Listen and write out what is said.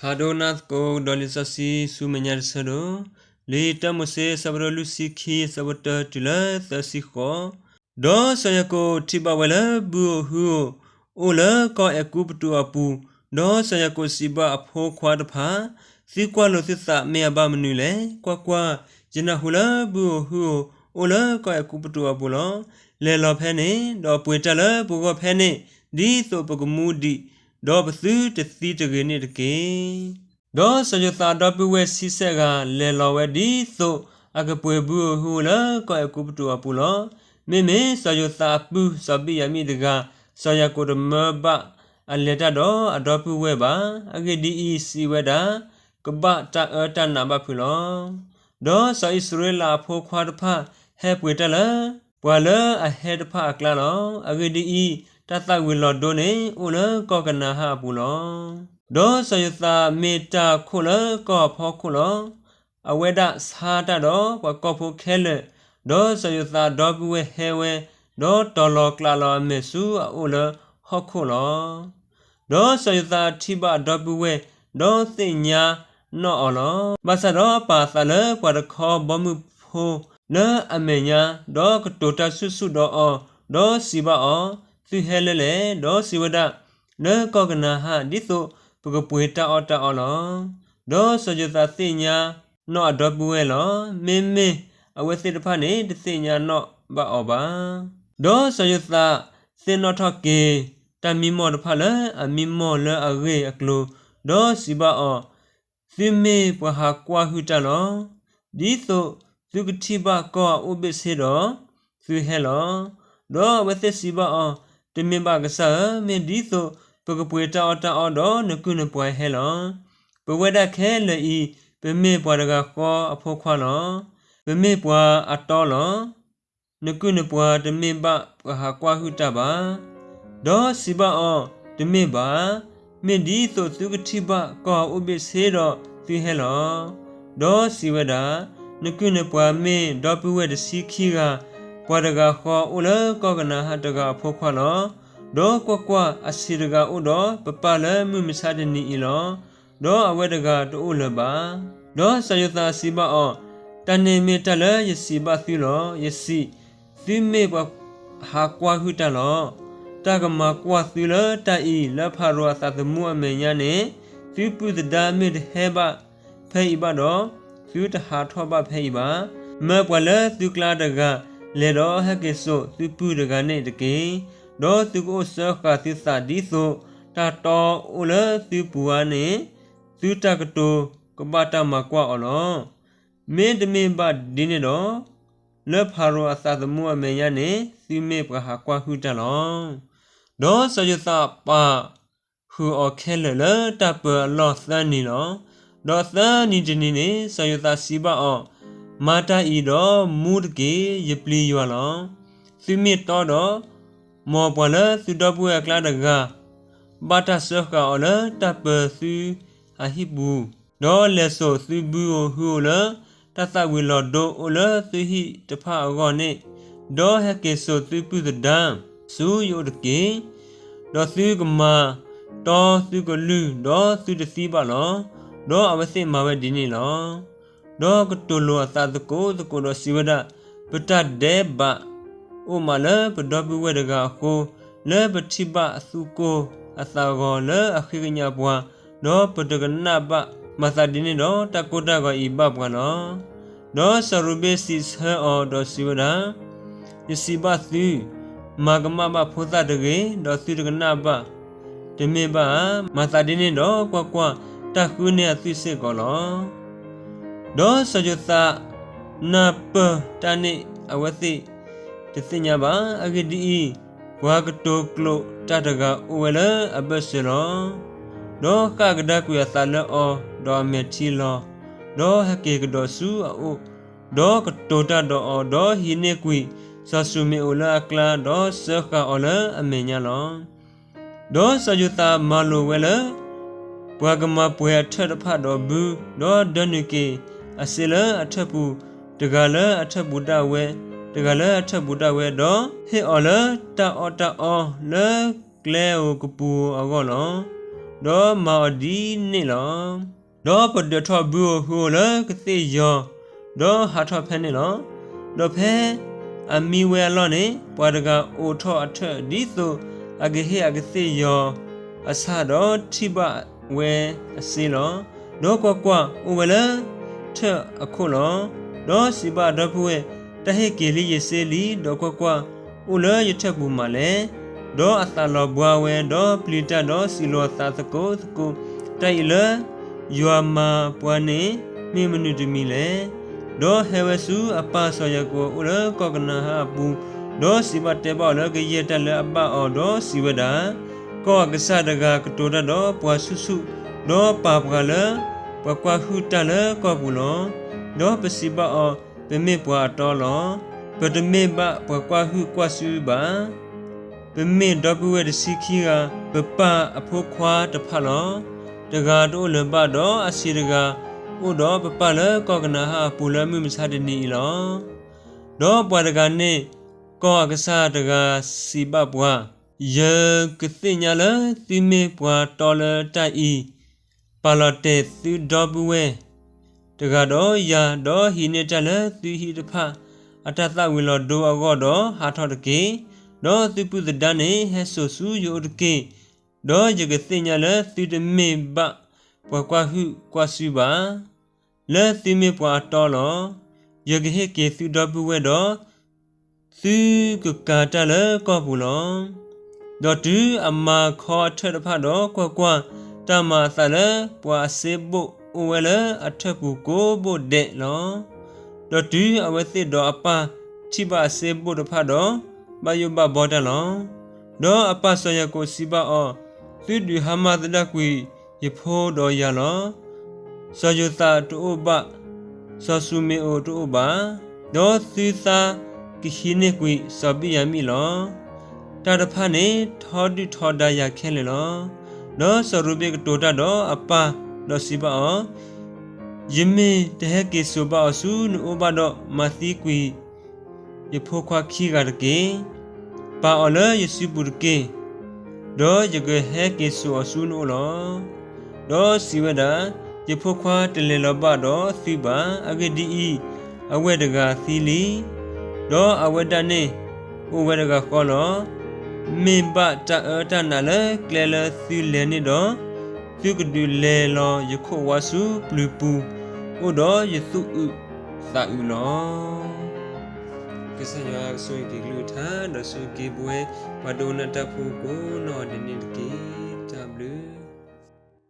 ဖးဒိၣ်နၢ်သကိးကဒီးလံာ်စီဆှံဆူမဲာ်ညါတဆၢဒိၣ်, လံာ်တၢမိၤၡ့ အဆၢဖးဒိၣ်လွံၢ်ဆံခံ အဆၢဖိတၢတုၤလၢသၢဆံဃိး. ဒီးစီၤယၤကိာ်ထံၣ်ဘၣ်ဝဲလၢဘုဧိၤဟုဧိၤ အိၣ်လၢကီၢ်အဲၤကူပတူးအပူၤ, ဒီးစီၤယၤကိာ်စံးဘၣ်အဖိခွါတဖၣ်, သုကွၢ်လိာ်သုသးမ့ၢ်အဘၣ်မနုၤလဲၣ်. ကွၢ်ကွၢ်, ယနၢ်ဟူလၢဘုဧိၤဟုဧိၤ အိၣ်လၢကီၢ်အဲၤကူပတူးအပူၤလီၤ. လဲၤလီၤဖဲန့ၣ်, ဒီးပှ့ၤတၢ်လၢပဂီၢ်ဖဲန့ၣ်, ဒ်သိးပကမူဒံး, ဒီးပသုတသံတဂ့ၤန့ၣ်တက့ၢ်. ဒီးစီၤယိၤသးအဒီပုၢ်ဝဲၢ်ဆံဆဲၣ်ဂၤ လဲၤလီၤဝဲဒ်သိးအကပှ့ၤဘုဧိၤဟုဧိၤလၢကီၢ်အဲၤကူပတူးအပူၤလီၤ. မ့မ့ၢ်စီၤယိၤသးအပုၢ်စီၤဘ့ၣ်ယၤမံၣ်တဂၤ, စီၤယၤကိာ်တမၢဘၣ်အလဲၤတၢ်ဒီးအဒီပုၢ်ဝဲၢ်ဘၣ်. အဂ့ၢ်ဒ်အံၤ, စံးဝဲဒၣ်, ကဘၣ်တၢ်အၢတၢ်နးဘၣ်ဖုးလီၤ. ဒီးစီၤအံၣ်စရ့လးအဖိခွါတဖၣ် ဟဲပှ့ၤတၢ်လၢ ပှၤလၢအဟဲတဖၣ်အကျါလီၤ. အဂ့ၢ်ဒ်အံၤ, တၢ်သၣ်ဝံၤလီၤဒိန့ၣ် အိၣ်လၢကီၢ်ကနၤအၣ်အပူၤလီၤ. ဒီးစီၤယိၤသးမ့ၢ်တၢ်ခိၣ်လၢကီၢ်အဖီခိၣ်လီၤ. အဝဲဒၣ်ဆါတၢ်ဒီးပှၤကီၢ်ဖိခဲလၢာ်, ဒီးစီၤယိၤသးအဒီပုၢ်ဝဲၢ်ဟဲဝဲ, ဒီးတီၤလီၤကျးလီၤအမဲာ်ဆူအအိၣ်လၢဟီၣ်ခိၣ်လီၤ. ဒီးစီၤယိၤသးထံၣ်ဘၣ်အဒီပုၢ်ဝဲၢ်, ဒီးသ့ၣ်ညါနီၣ်အီၤလီၤ. ဘၣ်ဆၣ်ဒီးပာ်အသးလၢပှၤတခီဘီမုၢ်ဖိလၢအမဲာ်ညါ, ဒီးကတိၤတၢ်ဆူၣ်ဆူၣ်ဒီးအီၤ, ဒီးစံးဘၣ်အီၤ, သုဟဲလၢလဲၣ်. ဒီးစံးဝဲဒၣ်, လၢကီၢ်ကနၤအၣ်, ဒ်သိးပကပှ့ၤတၢ်အီၣ်တၢ်အီလီၤ. ဒီးစီၤယိၤသးသ့ၣ်ညါနီၣ်အဒီပုၢ်ဝဲၢ်လီၤ. မ့မ့ၢ်အဝဲသ့ၣ်တဖၣ်န့ၣ် တသ့ၣ်ညါနီၣ်ဘၣ်အီၤဘၣ်. ဒီးစီၤယိၤသးသ့ၣ်နီၣ်ထီၣ်က့ၤ တၢ်မံမီၢ်တဖၣ်လၢအမံမီၢ်လၢအဂ့ၢ်အကျိၤ, ဒီးစံးဘၣ်အီၤ, သုမ့ၢ်ပှၤဟးကွၢ်ဟုၣ်တၢ်လီၤ. ဒ်သိးသုကထံၣ်ဘၣ်ကီၢ်အအိၣ်ဘ့ၣ်ဆ့ဒီး, သုဟဲလီၤ. ဒီးအဝဲသ့ၣ်စံးဘၣ်အီၤ, တမ့ၢ်ဘၣ်ကစၢ်ဧၢ, မ့ၢ်ဒ်သိးပကပှ့ၤတၢ်အီၣ်တၢ်အီဒီးနကုၢ်နပှၤဟဲလီၤ. ပဝဲဒၣ်ခဲလၢာ်အံၤ, ပမ့ၢ်ပှၤတဂၤဃီအဖိခွါလီၤ. ပမ့ၢ်ပှၤအတီလီၤ. နကုၢ်နပှၤတမ့ၢ်ဘၣ်ပှၤဟးကွၢ်ဟုၣ်တၢ်ဘၣ်. ဒီးစံးဘၣ်အီၤ, တမ့ၢ်ဘၣ်, မ့ၢ်ဒ်သိးသုကထံၣ်ဘၣ်ကီၢ်အအိၣ်ဘ့ၣ်ဆ့ဒီးသုဟဲလီၤ. ဒီးစံးဝဲဒၣ်, နကုၢ်နပှၤမ့ၢ်ဒီပုၢ်ဝဲၢ်တဆံခံဂၤ, ပှၤတဂၤဃီအိၣ်လၢကီၢ်ကနၤအၣ်တဂၤအဖိခွါလီၤ. ဒီးကွၢ်ကွၢ်, အဆံးတဂၤအိၣ်ဒီးပပၢ်လၢမုၢ်မဆါတနံၤအံၤလီၤ. ဒီးအဝဲတဂၤတအိၣ်လၢၤဘၣ်. ဒီးစီၤယိၤသးစံးဘၣ်အီၤ, တၢ်န့ၣ်မ့ၢ်တၢ်လၢယစံးဘၣ်သုလီၤ. ယစံး, သုမ့ၢ်ပှၤဟးကွၢ်ဟုၣ်တၢ်လီၤ. တၢ်ကမၤကွၢ်သုလၢတၢ်အံၤ, လၢဖၤရိၤအသးသမူအမဲာ်ညါန့ၣ်, သုပုၢ်သဒါမ့ၢ်တဟဲဘၣ်ဖဲအံၤဘၣ်ဒီး, သုတဟးထီၣ်ဘၣ်ဖဲအံၤဘၣ်. မၢပှၤလၢသုကျါတဂၤ, လဲၤဒီးဟဲက့ၤစိာ်သုပုၢ်တဂၤန့ၣ်တက့ၢ်. ဒီးသုကအိၣ်စၢဃာ်သုသးဒ်သိးတၢ်တီအိၣ်လၢသုပူၤဧါန့ၣ်, သုတၢ်ကတိၤကဘၣ်တၢ်မၤကွၢ်အီၤလီၤ. မ့တမ့ၢ်ဘၣ်ဒ်န့ၣ်ဒီး, လၢဖၤရိၤအသးသမူအမဲာ်ညါန့ၣ်, သုမ့ၢ်ပှၤဟးကွၢ်ဟုၣ်တၢ်လီၤ. ဒီးစီၤယိၤသးပာ်ဃုာ်အီၤခဲလၢာ်လၢတၢ်ပၢၤအလီၢ်သၢနံၤလီၤ. ဒီးသၢနံၤတနံၤန့ၣ်, စီၤယိၤသးစံးဘၣ်အီၤ, မၤတၢ်အံၤဒီးမူတက့ၢ်, ယပျံၤယွၤလီၤ. သုမ့ၢ်တီဒီး, မ်ပှၤလၢသုဒီပုၢ်ဝဲၢ်အကျါတဂၤ ဘၣ်တၢ်စၢဃာ်အီၤလၢတၢ်ပၢၤသုအဟံၣ်ပူၤ, ဒီးလဲၤစိာ်သုဘုဧိၤဟုဧိၤလၢတၢ်သၣ်ဝံၤလီၤဒိအိၣ်လၢသုဟံၣ်တဖၣ်အဂီၢ်န့ၣ်, ဒီးဟဲက့ၤစိာ်သုပုၢ်သဒါဆူယအိၣ်တက့ၢ်. ဒီးသုကမၤတီသုကလုၢ်, ဒီးသုတသံဘၣ်လီၤ. ဒီးအဝဲသ့ၣ်မၤဝဲဒ်န့ၣ်လီၤ. ဒီးကတိၤလိာ်အသးသကိးသကိးဒီးစံးဝဲဒၣ်, ပတၢ်ဒဲးဘးအိၣ်မးလၢပဒီပုၢ်ဝဲၢ်တဂၤအဃိ, လၢပထံၣ်ဘၣ်အသူၣ်ကိၢ်အသးဂီၤလၢအဃ့ကညးပှၤ, ဒီးပတကနၣ်ဘၣ်, မၤသးဒ်န့ၣ်ဒီးတၢ်ကိၢ်တၢ်ဂီၤအံၤဘၣ်ပှၤလီၤ. ဒီးစီၤရူၤဘ့ၣ်စံးဆၢအီၤဒီးစံးဝဲဒၣ်, ယစံးဘၣ်သု, မၤကမၣ်ဘၣ်ဖိသၣ်တဂ့ၤ, ဒီးသုတကနၣ်ဘၣ်, တမ့ၢ်ဘၣ်ဧါ. မၤသးဒ်န့ၣ်ဒီးကွၢ်ကွၢ်, တၢ်ဃုန့ၢ်အသွံၣ်စ့ၢ်ကီးလီၤ. ဒီးစီၤယိၤသးနၢ်ပၢၢ်တၢ်န့ၣ်အဝဲသ့ၣ်တသ့ၣ်ညါဘၣ်. အဂ့ၢ်ဒ်အံၤ, ပှၤကတိၤကျိာ်တၢ်တဂၤအိၣ်ဝဲလၢအဘၢၣ်စၢၤလီၤ. ဒီးဃၣ်ကဒါကွံာ်အသးလၢအီၤ, ဒီးအမဲာ်ထံလီၤ, ဒီးဟဲက့ၤကဒီးဆူအအိၣ်, ဒီးကတိၤတၢ်ဒီးအီၤ, ဒီးဟံးန့ၢ်ကွံာ်စီၤၡူၤမ့းအိၣ်လၢအကျါ, ဒီးစၢဃာ်အီၤလၢအမဲာ်ညါလီၤ. ဒီးစီၤယိၤသးမၤလိာ်ဝဲလၢ ပှၤကမၤပှဲၤအထၢၣ်တဖၣ်ဒီးဘု, ဒီးဒၢနုာ်က့ၤအစ့လၢအထၢၣ်ပူၤ, တဂၤလၢအထၢၣ်ပူၤဒၣ်ဝဲ, တဂၤလၢအထၢၣ်ပူၤဒၣ်ဝဲ, ဒီးဟ့ၣ်အီၤလၢတၢ်အီၣ်တၢ်အီလၢကျဲဧိၤကပူၤဧိၤအဂီၢ်လီၤ. ဒီးမၤအီၤဒ်န့ၣ်လီၤ. ဒီးပဒၢးထီၣ်ဘုဧိၤဟုဧိၤလၢကသ့ၣ်ယီၤ, ဒီးဟးထီၣ်ဖဲန့ၣ်လီၤ. ဒီးဖဲအမံဝဲအလီၢ်န့ၣ်, ပှၤတဂၤအိးထီၣ်အထၢၣ်ဒ်သိးအကဟ့ၣ်အကသ့ၣ်ယီၤအဆၣ်, ဒီးထံၣ်ဘၣ်ဝဲအစ့လီၤ. ဒီးကွၢ်ကွၢ်, အိၣ်ဝဲလၢထၢၣ်အခိၣ်လီၤ. ဒီးစံးဘၣ်ဒီပုၢ်ဝဲၢ်, တၢ်ဟ့ၣ်က့ၤလံယစ့လံ, ဒီးကွၢ်ကွၢ်, အိၣ်လၢယထၢၣ်ပူၤမးလဲၣ်. ဒီးအသးလီၤဘှါဝဲ, ဒီးပျံၤတၢ်ဒီးစံးလီၤသးသကိးသကိး, တၢ်အံၤလၢယွၤမၤပှၤန့ၣ် မ့ၢ်မနုၤတမံၤလဲၣ်. ဒီးဟဲဝဲဆူအပၢ်စီၤယၤကိာ်အအိၣ်လၢကီၢ်ကနၤဧၣ်အပူၤ, ဒီးစံးဘၣ်တဲဘၣ်အီၤလၢကယဲၢ်တၢ်လၢအဘၣ်အီၤ, ဒီးစံးဝဲဒၣ်, ကီၢ်အကစၢ်တဂၤကတိၤတၢ်ဒီးပှၤဆူၣ်ဆူၣ်, ဒီးပာ်ပှၤလၢပှၤကွၢ်ဟုၣ်တၢ်လၢကီၢ်ပူၤလီၤ. ဒီးပစံးဘၣ်အီၤ, ပမ့ၢ်ပှၤအတီလီၤ. ပတမ့ၢ်ဘၣ်ပှၤကွၢ်ဟုၣ်ကွၢ်စုဘၣ်. ပမ့ၢ်ဒီပုၢ်ဝဲၢ်တဆံခံဂၤ, ပပၢ်အဖိခွါတဖၣ်လီၤ. တဂၤတအိၣ်လၢၤဘၣ်, ဒီးအဆံးတဂၤအိၣ်ဒီးပပၢ်လၢကီၢ်ကနၤဧၣ်အပူၤလၢမုၢ်မဆါတနံၤအံၤလီၤ. ဒီးပှၤတဂၤန့ၣ်, ကီၢ်အကစၢ်တဂၤစံးဘၣ်ပှၤ, ယကသ့ၣ်ညါလၢသုမ့ၢ်ပှၤတီလၢတၢ်အံၤ, ပာ်လီၤတဲာ်သုဒီပုၢ်ဝဲၢ်တဂၤဒီးယၤ, ဒီးဟံးန့ၢ်တၢ်လၢသုဟံၣ်တဖၣ်အတၢ်သၣ်ဝံၤလီၤဒိအဂီၢ်ဒီးဟးထီၣ်တက့ၢ်. ဒီးသုပုၢ်သဒါန့ၣ်ဟဲစိာ်ဆူယအိၣ်တက့ၢ်. ဒီးယကသ့ၣ်ညါလၢသုတမ့ၢ်ဘၣ်ပှၤကွၢ်ဟုၣ်ကွၢ်စုဘၣ်, လၢသုမ့ၢ်ပှၤအတီလီၤ. ယကဟ့ၣ်က့ၤသုဒီပုၢ်ဝဲၢ်ဒီး သုကကၤတၢ်လၢကီၢ်ပူၤလီၤ. ဒီးတုၤအမၤခီအထၢၣ်တဖၣ်ဒီး, ကွၢ်ကွၢ်, တၢ်မၤအသးလၢပှၤအစ့ဘိၣ်အိၣ်ဝဲလၢအထၢၣ်ပူၤကိးဘိၣ်ဒဲးလီၤ. ဒီးတုၤအဝဲသ့ၣ်ဒီးအပၢ်ထံၣ်ဘၣ်အစ့ဘိၣ်တဖၣ်ဒီး, ဘၣ်ယိၣ်ဘၣ်ဘီတၢ်လီၤ. ဒီးအပၢ်စီၤယၤကိာ်စံးဘၣ်အီၤ, သုဒုးဟါမၢ်သဒၣ်ကွံာ်ယဖိဒီးယၤလီၤ. စီၤယိၤသးတအိၣ်ဘၣ်, စီၤၡူမ့အိၣ်တအိၣ်ဘၣ်, ဒီးသုသးကဟံးန့ၢ်ကွံာ်စီၤဘ့ၣ်ယၤမံၣ်လီၤ. တၢ်တဖၣ်န့ၣ်ထီဒုၣ်ထီဒါယၤခဲလၢာ်လီၤ. ဒီးစီၤရူၤဘ့ၣ်ကတိၤတၢ်ဒီးအပၢ်, ဒီးစံးဘၣ်အီၤ, ယမ့ၢ်တဟဲက့ၤစိာ်ဘၣ်အီၤဆူနအိၣ်ဘၣ်ဒီး, မၤသံကွံာ်ယဖိခွါခံဂၤတက့ၢ်. ပာ်အီၤလၢယစုပူၤတက့ၢ်, ဒီးယကဟဲက့ၤစိာ်အီၤဆူနအိၣ်လီၤ. ဒီးစံးဝဲဒၣ်, ယဖိခွါတလဲၤလီၤဘၣ်ဒီးသုဘၣ်. အဂ့ၢ်ဒ်အံၤ, အဝဲၢ်တဂၤသံလံ, ဒီးအဝဲဒၣ်န့ၣ်အိၣ်ဝဲတဂၤဃီလီၤ. မ့ၢ်ဘၣ်တၢ်အၢတၢ်နးလၢကျဲလၢသုလဲၤန့ၣ်ဒီး, သုကဒုးလဲၤလီၤယခိၣ်ဝါဆူပျုၤပူၤ, အိၣ်ဒီးယသူၣ်အုးသးအုးလီၤ. ကစၢ်ယွၤကဆိၣ်ဂ့ၤက့ၤကလုၢ်ကထါ, ဒီးဆိၣ်ဂ့ၤက့ၤပဝဲပှၤဒိကနၣ်တၢ်ဖိကိးနီၢ်ဂၤဒဲးန့ၣ်တက့ၢ်. တၢ်ဘျုး